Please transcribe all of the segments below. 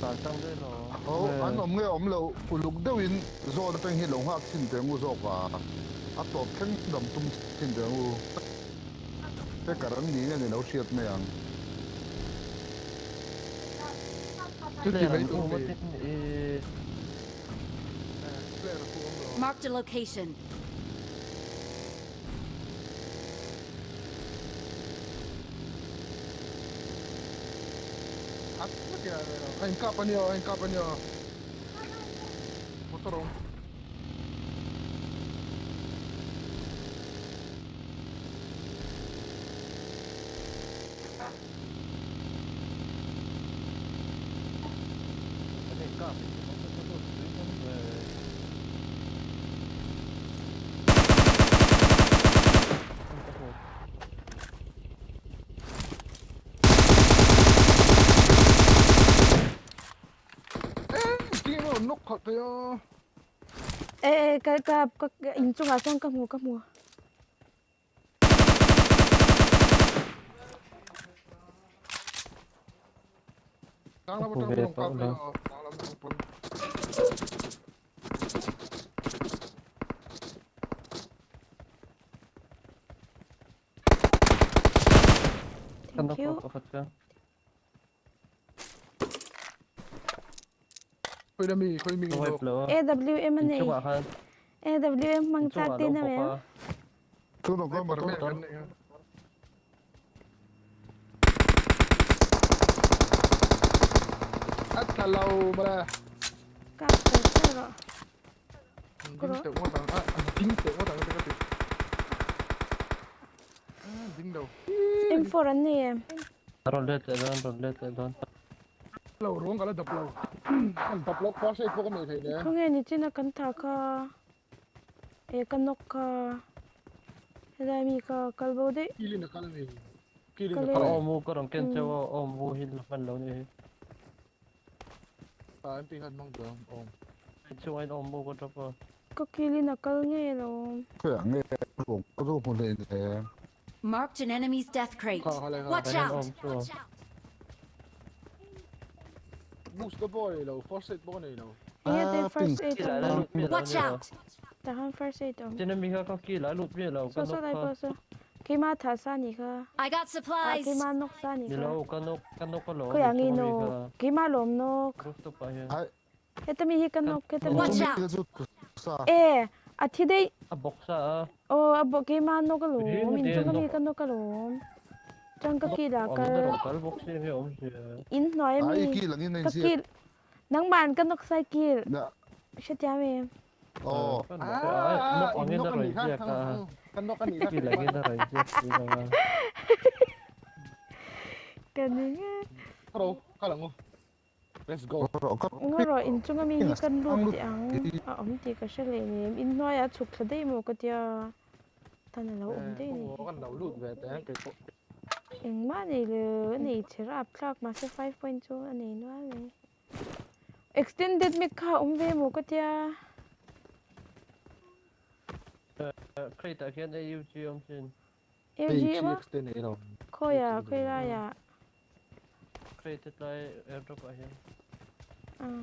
Tlan tlang daih lo. Ho, an awm nge awm lo, uluk deuhin zawn atang hi lo nghak chhin teh ang u zawk a, a tawp thleng dam tum chhin teh ang u. Hacker an ni nge ni lo hriat mai ang. Chuti mai tur mi. Marked a location. A inkap a nia a inkap a nia motor a awm. E e ka ka ka inchungah sawn ka hmu ka hmu. Thank you. AWM a nei. AWM hmang chak te na mem. Kap char char rawh. M4 an nei em? Rawn let leh dawn, rawn let leh dawn. Lo ruang ka la dap lo. An dap lo first aid pawh ka nei thei nen. Khawnge nichina kan tha kha e ka nawk kha helai mi kha kal bo daih. Kilin a kal a ni. Kilin a kal. Awm u ka rawn ken cheu a awm u hi la hman lo ni hi. A MP khan hmang duh ang awm. Chungah in awm u ka drop a. Ka kilin a kal ngei lo. Khawiah nge ruang ka zo hmu hlein le. Marked an enemy's death crate. Watch out! Boost ka pawh nei lo, first aid pawh ka nei lo. Enge te first aid awm? Watch out! Tahan first aid awm. Chen ami kha ka kill a lut miah lo ka So so knock lai kha. pawh so. Keima tha sa ni kha. I got Ah supplies. keima knock sa ni Ni kha. lo ka knock ka knock alawm Khawiah nge inchung ami knock? kha. Keima lawm knock. Rooftop ah hian. Ai Heta mi hi ka nawk, heta mi. Watch out! E, a thi daih. A bawk sa a. Aw, a bawk keimah nawk alawm, inchung ami ka nawk alawm. Chuan ka kil ah kal. In hnuai ami ka kil, nangmah ka nawk sai kil. Hrethiam em? Aw. Nawk angin a rawn ziak a. Kil angin a rawn ziak si lo a. Ka ning e. Hello, kal ang u. Let's go. Ngaw rawh inchunga mi hi kan lut teh ang a awm tih ka hre leh nem. In hnuaiah a chhuk thla daih maw ka tia tan a lo awm daih ni. Engmah nei lo a nei chhe rap thlak mahse 5 point chu a nei nual mai. Extended mic kha a awm ve maw ka tia. Crate ah khian AUG a awm thin. AUG a awm a? Khawiah khawi laiah? Crate tlai airdrop ah hian. Ah.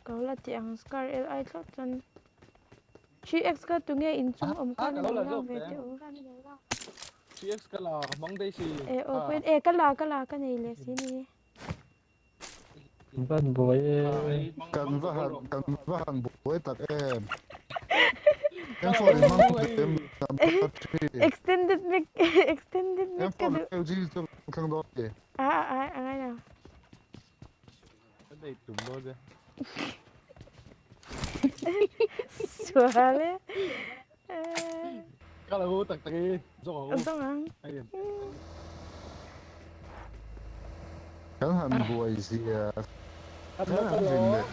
Ka la ti ang scar li thlawt chuan 3x kha tunge inchung awm khan lo lak ve teh u. 3x ka la hmang daih si. E aw pawhin e ka la ka la ka nei leh si ni. In van buai e. Kan va han kan va han buai tak em. M4 in hmang em number 3. Extended mic extended mic ka duh. M4 LG chu thleng dawn e. A a a ngai lo. Ka nei tum dawn che. Sual e. Ka lo tak tak i zawng ang u. Zawng ang. Kan han buai zia. Kan han zin leh.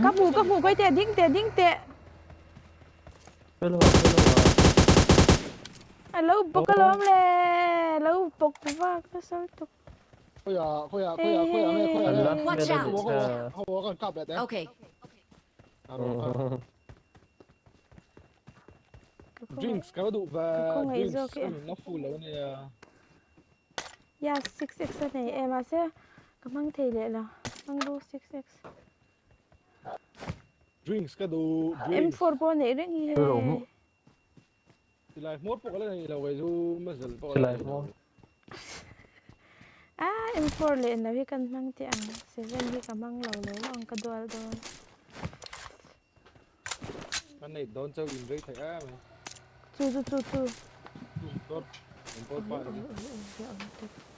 Ka hmu ka hmu kawih teh ding teh ding teh. Hello hello. A lo bawk alawm le. Lo bawk vak nasa lutuk. Khawiah khawiah khawiah khawiah nge khawiah nge. Watch out. Ho kan kap leh teh. Okay. Drinks ka duh ve. Drinks ka na full lo nia. Ya 6x a nei e mahse ka hmang thei leh lo. Hmang ru 6x. Drinks ka duh drinks. M4 pawh neih reng hi hei. Silai hmawr pawh ka la nei lo kei chu muzzle pawh ka la nei lo. Ah M4 leh no hi kan hmang teh ang 7 hi ka hmang lo lo ang ka dual dawn. Ka nei dawn chauh in rei thei em mai. Chu chu chu chu. Dawt in pawt pah ni.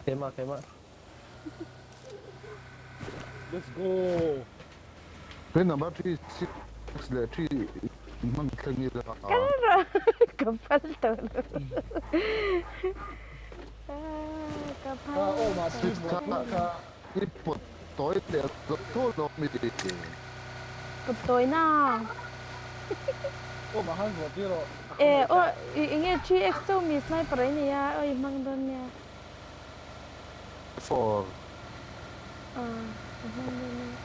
Keimah keimah. Let's go. He number 3 6 leh 3 in hmang thleng ila. Kal rawh ka phal tawh lo. Ka phal. Aw mah Six kha i pawt tawi leh zawk tho lo mi. Ka tawi na. Aw mah han vuah tir rawh. E aw enge 3x chauh mi sniper i nei a aw i hmang dawn nia. 4. Aw i hmang dawn nia.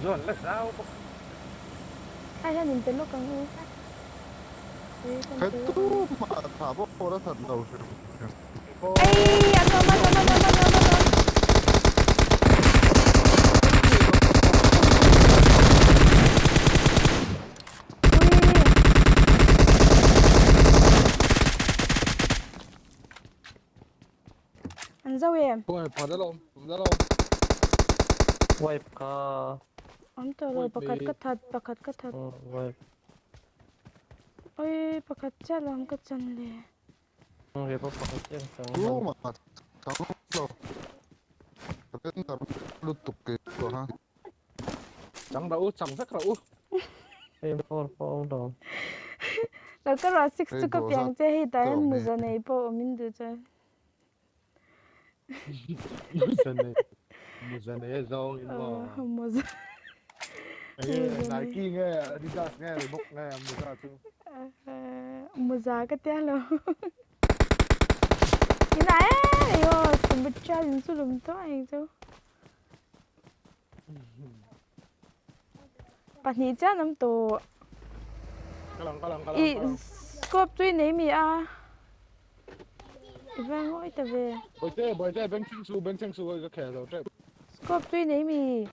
Zawn la zau bawk. Ai hian in pe lawk ang u. He tu mah tha pawh pawh a that lo hrim hrim. Ei an awm an awm an awm an awm an awm. An zo em? Khawngaih phat alawm, awm alawm. Wipe kha. Awm tawh lo, pakhat ka that, pakhat ka that. Wipe. Oi, pakhat chiah lo ka chan le. Nge pawh pakhat chiah ka chang. Tu mah chang lo. Render lutuk ke chu ha. Chang rawh u, chang vek rawh u. Hei four pawh awm lo. Lo ka ruah 6 chu ka piang che hei tah hian muza nei pawh awm in duh chuan. Muza nei, muza nei a zawng in maw. Muza. Enge Nike nge Adidas nge Reebok nge muza chu. Muza ka tia lo. Ina e ayo tumbucha in chu lum to ai chu. Pahnih chiah an awm tawh. I scope chu i nei mi a? I va ngawi ta ve. Scope chu i nei mi?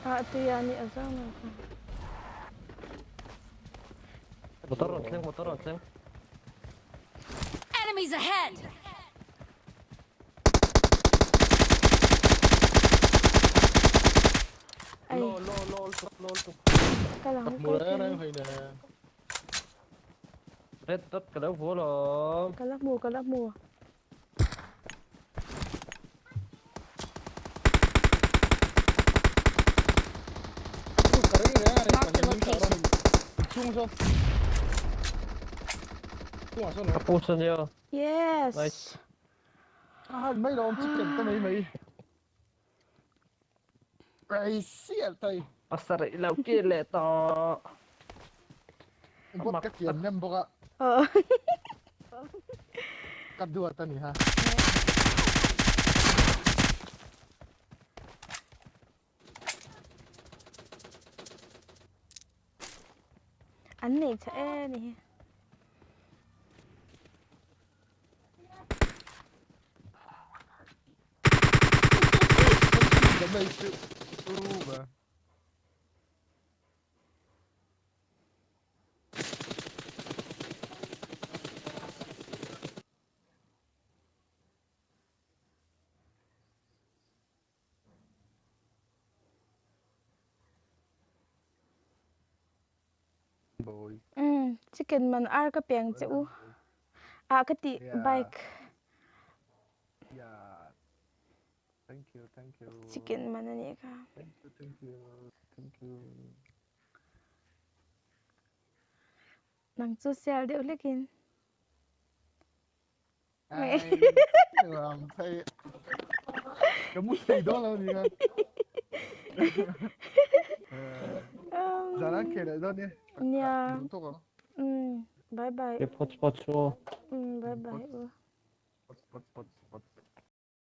Ah tui ah nih a zang lo kha. Motor rawn thleng motor rawn thleng. Enemies ahead! Ai. Lo lo lo tuk lo tuk. Ka lang ko thei. Red dot ka lo hmu alawm. Ka la hmu ka la hmu. Marked a location. Ka push ania. Yes. Nice. Mai lawm chicken ta mai mai. Ai sial tai. Pasarih lo ki leh tawh. Bot ka kian nem bawk a. Ka duat a ni ha. An nei tha e ni hi. Umm chicken man ar ka piang che u ah ka tih bike chicken man a nih kha. Nang chu sial deuh hlek in. Ka mu thei dawn lo nia. Zan an khel leh dawn nia. Nia. Duh tawk ang. Umm bye bye. Phawt phawt chu. Umm bye bye u. Phawt phawt phawt phawt.